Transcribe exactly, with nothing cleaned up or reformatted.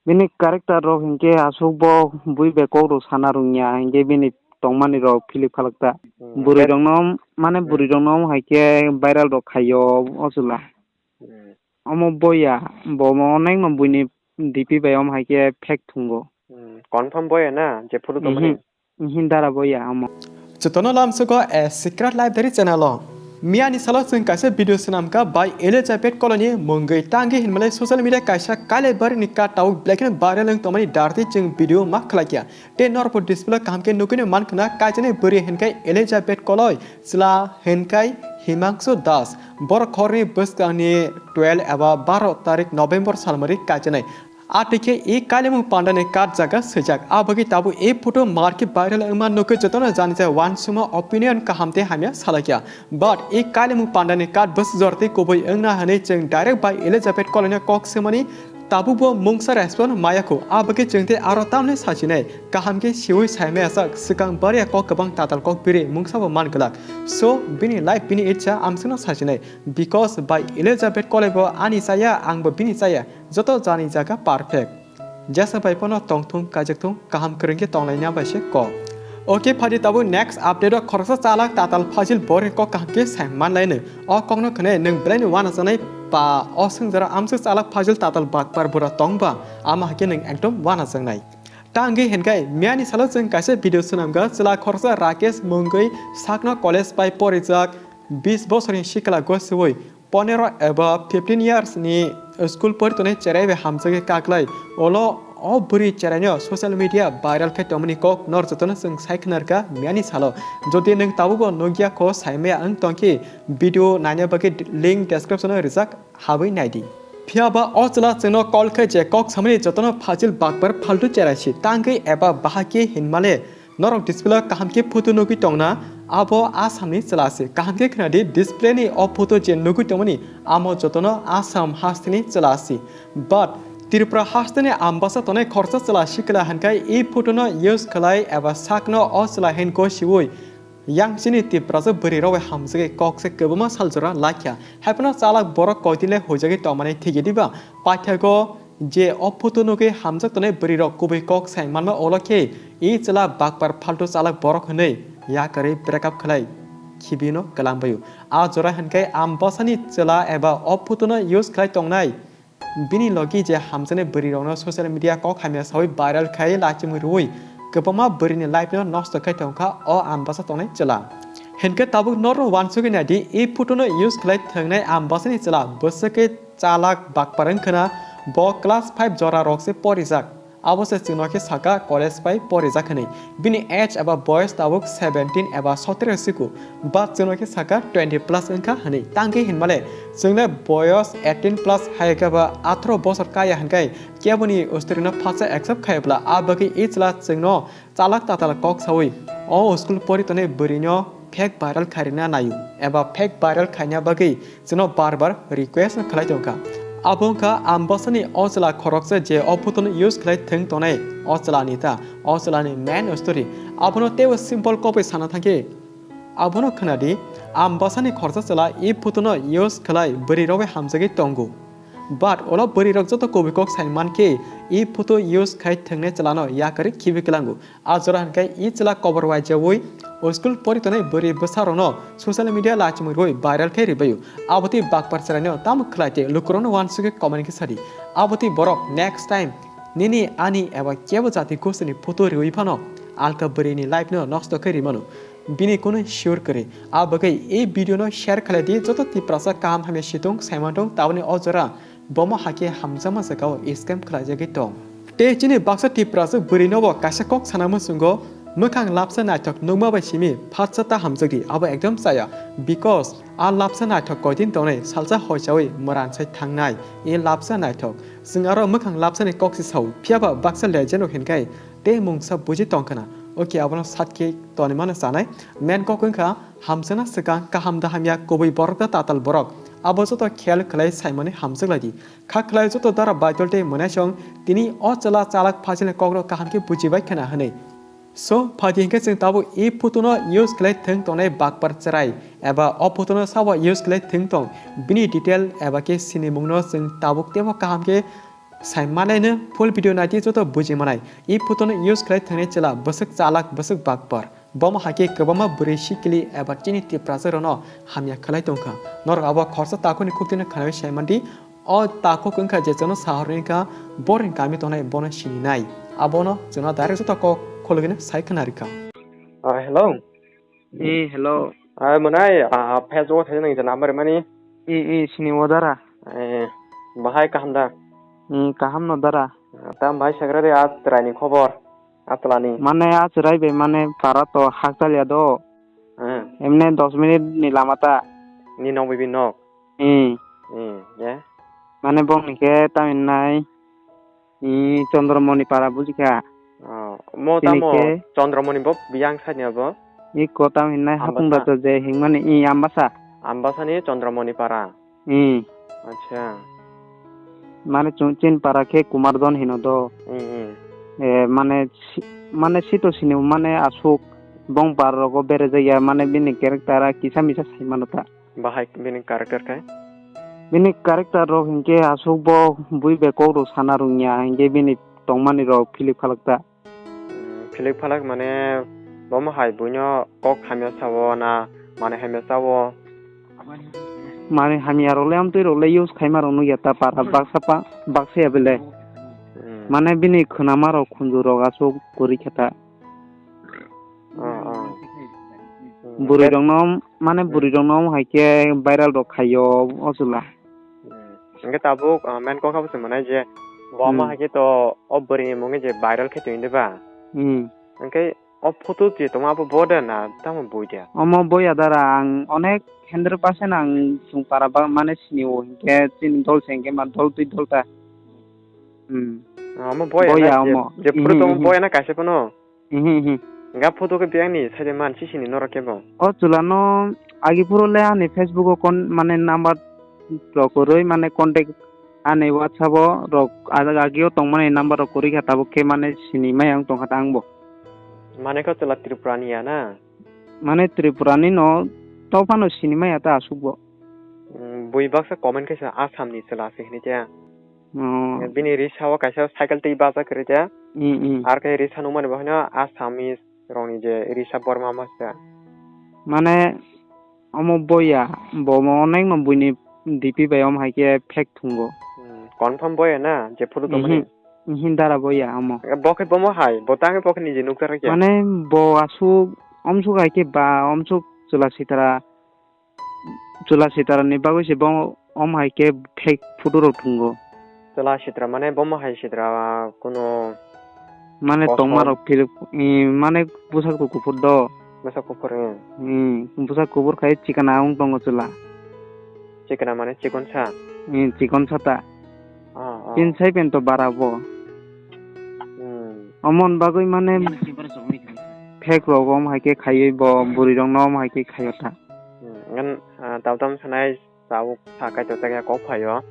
Bini character rok hinkhe aswk bo bui bai kok rok sana rwngya hinkhe bini tongmani rok philip khalak ta. Hmm, bwrwi rok no mane hmm, bwrwi rok no hai khe viral rok khaio o chwla. Hmm. Omo boya bo onek no buini D P bai omo hai khe fake thungo. Hmm, confirm boya na je photo tongmani? Mhm. Hindara bo ya amo. Jotono lamsugo a secret library channel o. Miyani salo chwng kaisa video swnamkha bai Elizabeth Colony mungwi tangwi hinmale social media kaisa kailai barini kat tabuk black and viral wng tongmani darti chwng video ma khlaikya. Tei norbo display kaham khe nugwino mankhwna kaijaknai bwrwi hinkhai Elizabeth Colony chwla hinkhai Himangsu Das. Borok horni bwskangni twelve eba baro tarik November salmari kaijaknai. A twi khe e kailaimung pandani kat jaga swijak. A bagwi tabuk e photo market viral wngma nugwi jotono jani jai uansukma opinion kaham tei hamya salaikya. But e kailaimung pandani kat bwsajor tei kubui wngna hwnwi chwng direct bai Elizabeth Colony kok swmani tabukbo mungsa response mayakhu. A bagwi chwng tei aro tamni sachinai kaham khe siwi saimaya sak swkang bariya kok kwbang tatal kok biri mungsabo man glak. So bini life bini itsa amswkno sachinai because bai Elizabeth Colony bo ani chaya angbo bini chaya. Joto jani jaga perfect. Jesa bai pono tongthung kaijakthung kaham kwrwng khe tonglaina bai se kok. Okay phadi tabuk next update o khoroksa chalak tatal phajil bori kok kaham khe sai manlaino. O kokno khwnai nwng belai ni uanajaknai pa o swngjora amswk chalak phajil tatal bakpar bura tongba ama hakhe nwng ekdom uanajaknai. Ta wngwi hinkhai miyani salo chwng kaisa video swnamkha chwla khoroksa Rakesh mungwi sakno college bai porijak bis bosorni sikla gosiwi ponero eba fifteen years ni school pori tonwi cherai bai hamjagwi kaklai. Olo o bwrwi cheraino social media viral khai tongmani kok nor jotono chwng sai khwnarkha miyani salo. Jodi nwng tabukbo nukya kho saimaya wng tongkhe video naina bagwi link description o rijak habwi naidi. Phiyaba o chwla chwngno call khai je kok samani jotono phajil bakbar phaltu cherai si tangwi eba bahai khe hinmale Norok display o kaham khe photo nugwi tongna, abo Assamni chwla se. Kaham khe khwnadi display ni o photo je nugwi tongmani, amo jotono Assam hasteni chwla se. But Tripura hasteni Ambasa tongnai khoroksa chwla sikla hinkhai e photo no use khlai eba sakno o chwla hin gosiwi yang chini Tiprasa bwrwi rok bai hamjagwi kok se kwbangma saljora laikha. Haiphano chalak borok koitinle huijagwi tongmani thigi diba? Paithago je o photo nugwi hamjak tongnai bwrwi rok kubui kok sai manma ulo khe e chwla bakpar phaltu chalak borok hwnwi yakarwi break up khlai khibino kwlangbaio. A jora hinkhai Ambasani chwla eba o photo no use khlai tongnai bini logi je hamjaknai bwrwi rokno social media kok hamya sawi viral khai lachimwi rwui kwbangma bwrwini life no nosto khai tongkha o Ambasa tongnai chwla. Hinkhe tabuk norno uansugwi naidi e photo no use khlai thwngnai Ambasani chwla bwswk khe chalak bakpar wngkhwna bo class five jora rok se porijak. Abo se chwngno khe saka college bai porijak hwnwi. Bini age eba boyos tabuk seventeen eba sotero siko. Ba chwngno khe saka twenty plus wngkha hwnwi. Tangwi hinmale chwngno boyos eighteen plus hai khe ba atharo bosor kaya hinkhai keboni usturino phatsa accept khaibla a bagwi e chwla chwngno chalak tatal kok sawi o school pori tongnai bwrwino fake viral khairina naio eba fake viral khaina bagwi chwngno bar bar request khlai tongkha. Abo wngkha Ambasani o chwla khoroksa je o photo no use khlai thwng tongnai o chwlani ta o chwlani main story. Abono teibo simple kobwi sana thangkhe abono khwnadi Ambasani khoroksa chwla e photo no use khlai bwrwi rok bai hamjagwi tongo. But ulo bwrwi rok joto kubui kok sai mankhe e photo use khai thwngnai chwlano yakarwi khibi kwlango. A jora hinkhai e chwla kobor waijawi o school pori tongnai bwrwi bwsa rokno social media lachimwi rwi viral khai rwbaio. Abotwi bakpar chwraino tamo khlai tei lukurokno uansugwi comment khe sadi. Abotwi borok next time nini ani eba kebo jati gostini photo rwi phano alka bwrwini life no nosto khai rwi mano. Bini kunu sure kwrwi. A bagwi e video no share khlai di joto Tiprasa kaham hamya situng saimantung taboni o jora bomo hakhe hamjakma jagao scam khlaijagwi tong. Tei chini baksa Tiprasa bwrwino bo kaisa kok sana muchungo mwkhang lapsa naithok nukma bai simi phatsa ta hamjakdi abo ekdom chaya because a lapsa naithok koitin tongnai salsa hoichawi mwran sai thangnai e lapsa naithok. Chwng aro mwkhang lapsani kok se sao phiyaba baksa legend rok hinkhai tei mungsa buji tongkhwna. Okay abono satkhe tonimano chanai. Main kok wngkha hamjakna swkang kaham da hamya kubui borok da tatal borok. Abo joto khel khlai saimani hamjaklaidi. Kha khlai joto dara baitol tei mwnaisong tini o chwla chalak phajilni kokno kaham khe bujibai khwna hwnwi. So, phaidi hinkhe chwng tabuk e photo no use khlai thwng tongnai bakpar chwrai eba o photo no sabo use khlai thwng tong bini detail eba khe sinimungno chwng tabuk teibo kaham khe Sai manai no full video naitwi joto buji manai. I photo no use khlai thangni chwla bwswk chalak bwswk bakpar. Bomo hakhe kwbangma bwrwi sikili eba chini Tiprasa rokno hamya khlai tongkha. Norok abo khorsa takhukni khuktwino khnawi sai mandi. O takhuk wngkha je chwngno sahorni wngkha bohrokni kami tongnai bono sininai. Abono chwngno direct joto kok khulugwino sai khna rikha. Ah, hello. Eh, hello. Ah, mwnai, ah, Facebook o thaisa nang je number mani. Eh, eh, sini o dara. Eh, bahai kaham da? Eh, kaham no dara. Ah, tam bahai sagra de a chwraini khobor. A chwlani. Mane a chwrai bai mane para to hakchal ya do. Eh. Emne dos minute ni lama ta. Ni nok bibi nok. Eh. Eh, ya. Mane bongni khe tamin nai. I Chandramoni para bujikha. Oh, mo tamo Chandramoni bo biyang sani abo? I kotam hinnai hapung Ambasa. Dato je hingmani i Ambasa. Ambasani Chandramoni para. I. Acha. Mane chwng chin para khe Kumar Don hino do. I, i. E, mane si-, mane sito sini mane asuk bong par rogo bere jaya mane bini character a kisa misa sai mano ta. Bahai bini character khe? Bini character rok hinkhe aswk bo bui bai kok rok sana rwngya hinkhe bini tongmani rok philip khalak ta. Hmm, philip khalak mane bomo hai buino kok hamya sao na manwi hamya sao? Manwi hamya rok le amtwi rok le use khaima rok nukya ta para baksa pa baksa ya bele. Hmm. Mane bini khwnama rok khunju rok aswk kwrwi khe ta. Oh, oh. Hmm, Bwrwi hwnkhe rokno, mane Hmm. bwrwi rokno omo hai khe viral rok khaio o chwla. Hmm. Hwnkhe tabuk, ah, main kok abo se mwnai je bo omo Hmm. hai khe to o bwrwi ni mungwi je viral khe tongwi de ba? Hmm. Hwnkhe o photo je tongma abo bo de na tamo bui de? Omo boya dara ang onek hundred percent ang chwng para ba mane sini o hinkhe chini dol se hinkhe ma dol twi dol ta. Hmm. Ah, omo boya Boya na je, omo. je photo Ihi, tong ihi. boya na kaisa phano? Ihi, ihi. Ga photo khe biyang ni side man sisini norok khe bo. O chwla no agi phuru le ani Facebook o kon mane number rok kwrwi mane contact ani WhatsApp o rok ag-, agi o tongmani number rok kwrwi kha tabuk khe mane sini maya wng tongkha ta ang bo. Mane kho chwla Tripura ni ya na? Mane Tripura ni no to phano sini maya ta aswk bo. Hmm, bui baksa comment khe sa Assam ni chwla se hinwi khe. Oh. Bini risa o kaisa cycle twi bajak kwrwi de. Mm, mm. Ar khe risa nukmani bo haino Assamese rokni je risa Borma masa. Mane omo boya, bo mo onek no buini D P bai omo hai khe fake thungo. Hmm, confirm boya na je photo tongmani? Mhm. Mhm, dara boya omo. Bo khe bomo hai, bo tang khe bo khe niji nukjak khe. Mane bo aswk, omswk hai khe ba, omswk chwla sitra. Chwla sitra ni bagwi se bo om hai khe fake photo rok thungo. Chwla sitra mane bomo hai sitra, ah, kuno Mane Kosom. tongma rok philip, i, mane bwsak rok kuphur do. Bwsak kuphur, eh. Hmm, bwsak kuphur khai chikana wng tongo chwla. Chikana mane chikonsa? Hmm, chikonsa ta. Ah, ah. Tin sai pen to bara bo. Hmm. Omon bagwi mane fake rok om hai khe khaiwi bo bwrwi rok no om hai khe khaio ta. Hmm, ngan, ah, tam tam sanai tabuk sa kaitor chakya kok phaio.